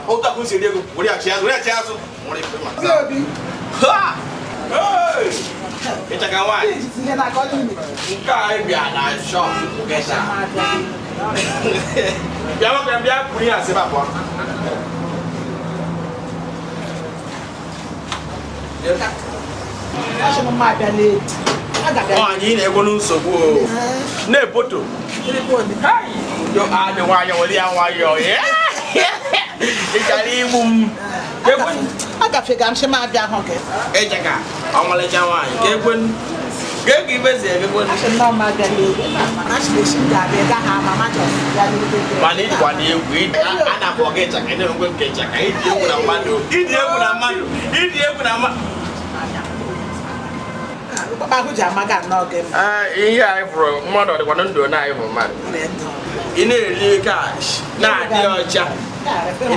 Otu akụ si eri ego, were ya chi azụ, were ya chi azụ. Nwere ife ma. Obi. Ha! Hey! Ịchaka nwaanyị. Ihe na-akọ n'ime. Nke a anyị bịa na shop gesa. Bịa nwoke, bịa kwuru ihe asị ba pụọ. Asị m mma abịa late. Aga bịa. Nwaanyị, ị na-egwu nsogbu o. Na-eboto. Hey! Yo, adị nwayọọ, were ya nwayọọ. Ị chọrọ igbu m. Agafega m sị m abịa hụ gị. Ịchaka, ọmalịcha nwaanyị, ka ekwe ka ego ibe si ekekwe. Asị m na ọma abịa late. Mana asị m esi m ga-abịa, ị gaghị ama ma jọs bịa late. Mana ịdịkwa na egwu, a na-akpọ gị ịchaka, na-enwekwe nke ịchaka, ịdị egwu na mmadụ, ịdị egwu na mmadụ, ịdị egwu na mmadụ. Ụkpakpa ahụ ji amaga nnọọ gị mma. Ihe anyị fụrụ mmadụ, ọ dịkwa na ndụ na anyị fụrụ mmadụ. Ị na-eri cash, na-adị ọcha. Ị